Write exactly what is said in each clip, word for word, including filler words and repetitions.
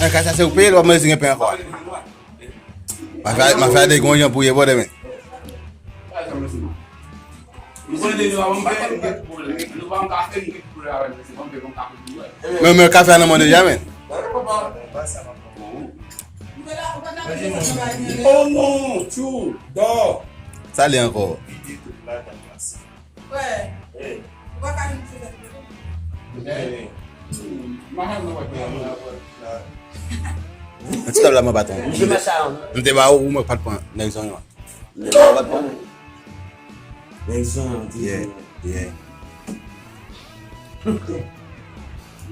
An ka sa se ou peye l, w ap manje gen pen ankò. Mafya, mafya de gon jan pou ye bòdè men. Men men kafe a nan manje deja men. Oh non, tchou, dò. Sa li ankò. Nan ti tab la mwen pa t pran. M te ba ou, ou mwen pa t pran nèg zonyon an. Nèg zonyon an te. Yeah, yeah.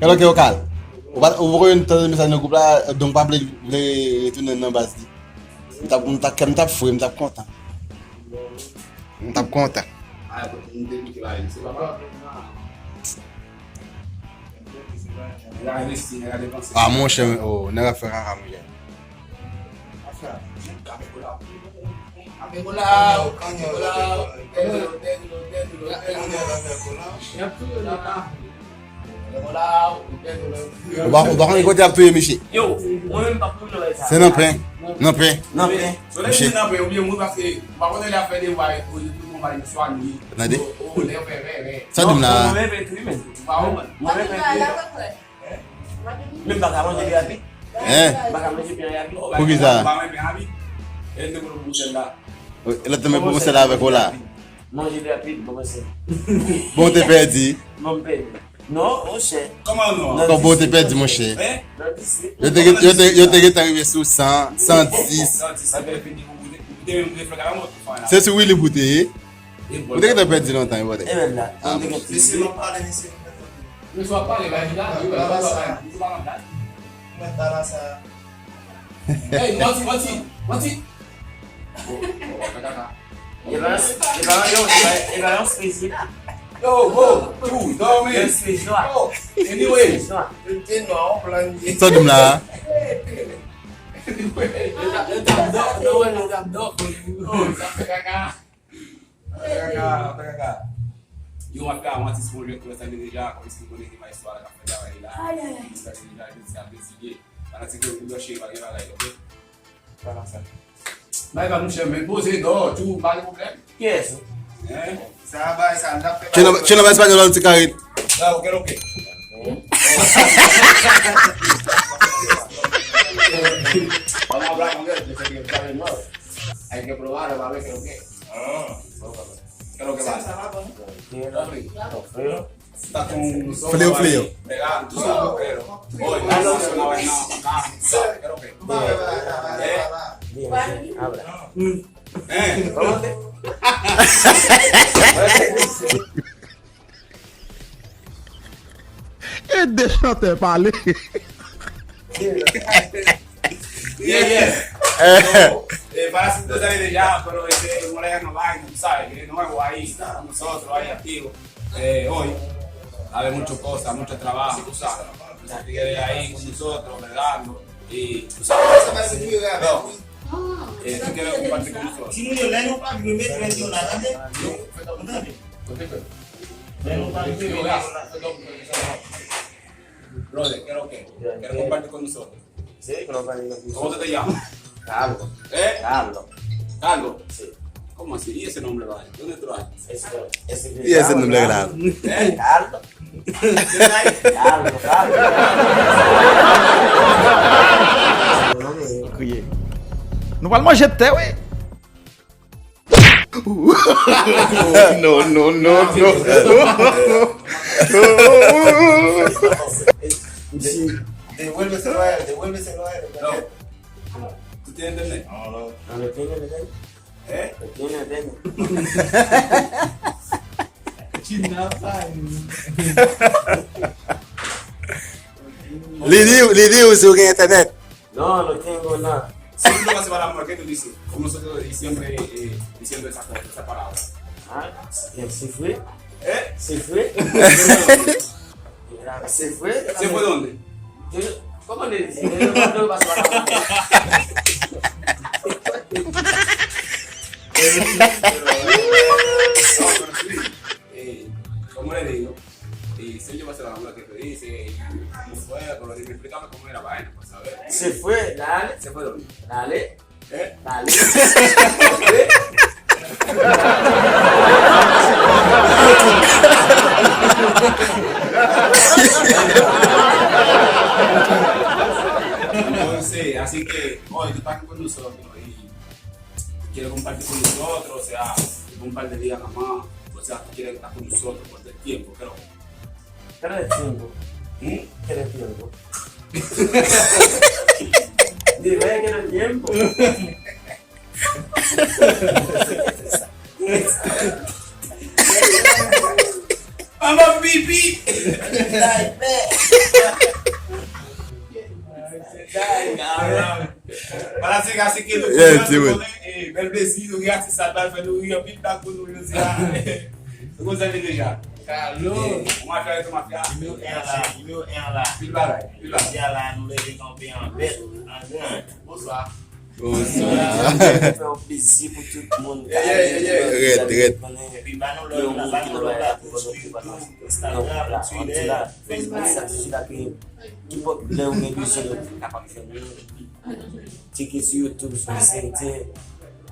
Hello, ke okal. Ou pa ou poko yon tande mesaj nan gwoup la, donk pa vle vle retounen nan baz li. M t ap m t ap kè m t ap fre, m t ap kontan. M t ap kontan. Ah monchè, oh, nèg ap fè kaka monchè. Ou pa ou pa konn kote ap touye misye. Se nan pen. Nan pen. Misye. Tande. Sa di m la. Men m pa ka manje li rapid. Hein? M pa ka manje byen rapid. Poukisa? Lòt nan men pou konsèy la avèk ou la. Manje li rapid, bon konsèy. Bon, te pèdi. Bon, m pèdi. Non, monchè. Kòman non? Kòman bon, te pèdi, monchè? Hein? Yo te yo te yo te gentan rive sou san, san dis. Se sou Willy pou te ye. Ou te gentan pèdi lontan, wi, bòdè. E bèl la. Ah, bon. Mesye, nou pale, mesye. Mesye, w ap pale, la, la, la, la, la, la. Mwen pa la sa. Hey, manti, manti, manti. E pa, e pa yon, e pa, e pa yon sezi la. Yo, ho, tou, dòmi. Yon sezi nwa. Yo, anyway. Sezi nwa. Sa w di m la? Anyway, yo t ap, yo t ap dò, yo t ap dò. Oh, sa fè kaka. Kaka, kaka. Yo, mafya, yon atis mwen jwenn tou, sa vle deja, kòm si konnen ki pa istwa la, k ap fè travay la. Ay, ay, ay. Sa vle deja, jodi a, vle di byen. Fanatik yo, vin branche, pa gen bagay, oke? Fanatik. Bay pa mouche, men poze, dò, tou, pa gen pwoblèm. Kiyès ou? Hein? Sa bay, sa, n ap fè. Tchè nan bay espanyòl, ti karit. Sa, oke, oke. Vamos hablar con él, que se que está de nuevo. Hay que probarlo para ver qué es lo que es. Ah, ok. ¿Qué es lo que pasa? Hombre. Está con nosotros. Frío, frío. ¿Verdad? Tú sabes, pero. Oye, vamos a hacer una vaina acá. ¿Qué es lo que? ¿Eh? Bien, bien, habla. ¿Eh? ¿Cómo te? E de chantè pale. Yeah, yeah. So, eh, para cinco años ya, pero este, no le hagan vaina, tú sabes, que no es ahí, nosotros ahí activos. Eh, hoy, hay mucho cosa, mucho trabajo, tú sabes. Tú sabes que ahí con nosotros, bregando, y tú sabes. No. Eh, tú quieres compartir con nosotros. Si no, yo le no pa yo me prendo la grande. Brother, ¿qué es lo que? ¿Quieres compartir con nosotros? Sí, que lo que digo. ¿Cómo tú te llamas? Carlos. ¿Eh? Carlos. Carlos. Sí. ¿Cómo así? ¿Y ese nombre, vale? ¿Dónde tú lo haces? Ese, ese. ¿Y ese nombre, Carlos? ¿Eh? Carlos. Carlos, Carlos. Kriye. Nou pral manje tè, wi. No, no, no, no. Devuélveselo a él, devuélveselo a él. No. ¿Tú tienes internet? No, no. No, no tiene internet. ¿Eh? No tiene internet. Li di, li di ou si ou gen entènèt. No, no tengo nada. Siempre lo hace para marketing, dice. Como nosotros, y siempre, eh, diciendo esa, esa palabra. ¿Ah? Se vre? Se vre? Se vre? Se vre? Kòman li di? Kòman li di? E, se yo pase la, mwen, e, se, mon frè, bon, li, li, li, kòman li la, ba, sa, wè. Se vre, la, se vre, la. Eh? Ba li. Entonces, así que, oye, tú estás con nosotros y quieres compartir con nosotros, o sea, compartir día nada más, o sea, tú quieres estar con nosotros por el tiempo, pero Tres tiempo. ¿Mm? Tres tiempo. Dime que no tiempo. Mama pipi. Fanatik, asike nou. Yeah, ti moun. Bèl plezi, nou gen atis sa, fè nou ri anpil, tak pou nou jodi a. Nou konn sa deja. Kalo. Mafya, eto mafya. Nimewo en la, nimewo en la. Pil bagay, pil bagay. Jodi a la, nou leve kanpe an bèt, an gran. Bonswa. Bonswa. Fè yon plezi pou tout moun. Yeah, yeah, yeah, yeah. Rèd, rèd. Epi ba nou love la, ba nou love la, pou sou YouTube, Instagram, Twitter, Facebook, sa, tout sa ki, nenpòt lè ou gen bezwen, nou kapab fè nou. Tcheke sou YouTube, sou Messenger,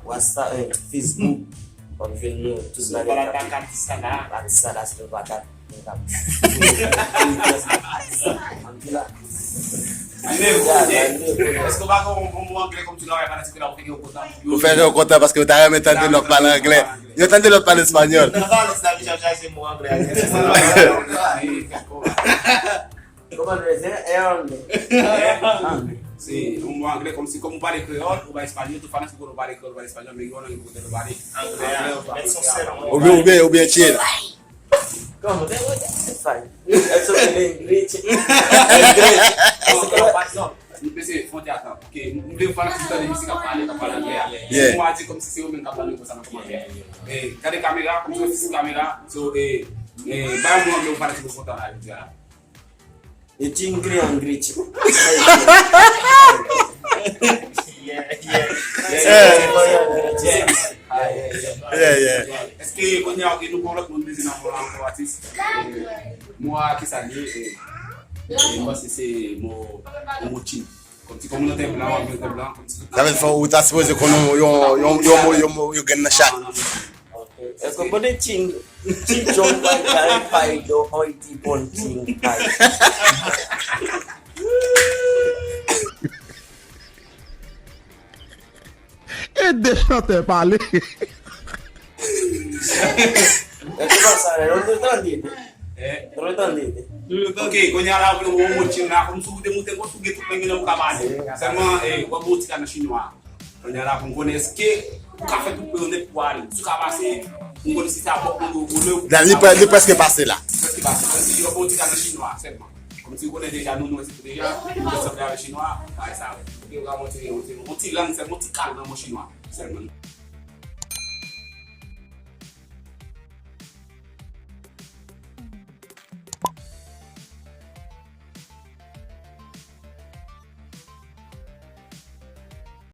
WhatsApp, eh, Facebook. W ap jwenn nou tout bagay k ap fèt. Atis sa la, se nou pa kat. Ann di la. Ann di la. Èske w pa gen yon, yon mo anglè kòm ti travay fanatik la pou fè yo kontan? Pou fè yo kontan, paske yo ta renmen tande lòt pale anglè. Yo tande lòt pale espanyòl. Nan pale sa, Michel chache mo anglè. Kòman nou di? E anglè. Se yon mo anglè, kòmsi, kòm ou pale kreyòl, ou pale espanyòl, tout fanatik ou pale kreyòl, ou pale espanyòl, men gen yon lang ki kote nou pale anglè, ou pale fransè. Oubyen, oubyen, oubyen chill. Kòman? It's fine. It's okay in English. Non, non, non, non. Nou pese fwontyè atan. Ok, nou vle fanatik tande mizik ap pale, k ap pale anglè a. Yeah. Pou mwen di kòmsi se yo menm k ap pale konsa nan kòmantè. Eh, gade kamera, kòmsi se kamera. So, eh, eh, bay yon mo anglè pou fanatik yo kontan la, jodi a. E chingri angri chi. Yeah, yeah. Yeah, yeah. Èske kounye a, ok, nou pran lòt moun, mezi nan pran ankò atis? Mo a ki sa li ye? E, e, m panse se mo, mo chin. Kòmsi kòm nou te blan, nou te blan, kòmsi tout. Sa vle di fò ou ta sipoze konn yon, yon, yon, yon mo, yon mo, yon grenn nan chak. Èske w konnen Ching, Ching Chong Pai Pai Pai Do Hoi Ti Pon Ching Pai? Ede chantè pale. Èske w pa sa, nou te tande tou. Eh? Nou te tande tou. Ok, kounye a la, ou vle yon mo chin la, kòmsi ou te moute, kòmsi ou gen tout men nan ou ka pale. Sèlman, eh, w ap yon ti ka nan chinwa. Kounye a la, pou m konnen èske ou ka fè tout peyi nèt pou ale. Si w ka pase, pou m konnen si se a bòk ou, ou lè ou. La, li pre-, li prèske pase la. Prèske pase. Kòmsi yo fè yon ti ka nan chinwa, sèlman. Kòmsi ou konnen deja, nou, nou, etsetera deja, nou sanble avèk chinwa, bagay sa, wi. Ok, ou ka montre, yon ti, yon ti lang, sèlman, yon ti kal nan mo chinwa, sèlman.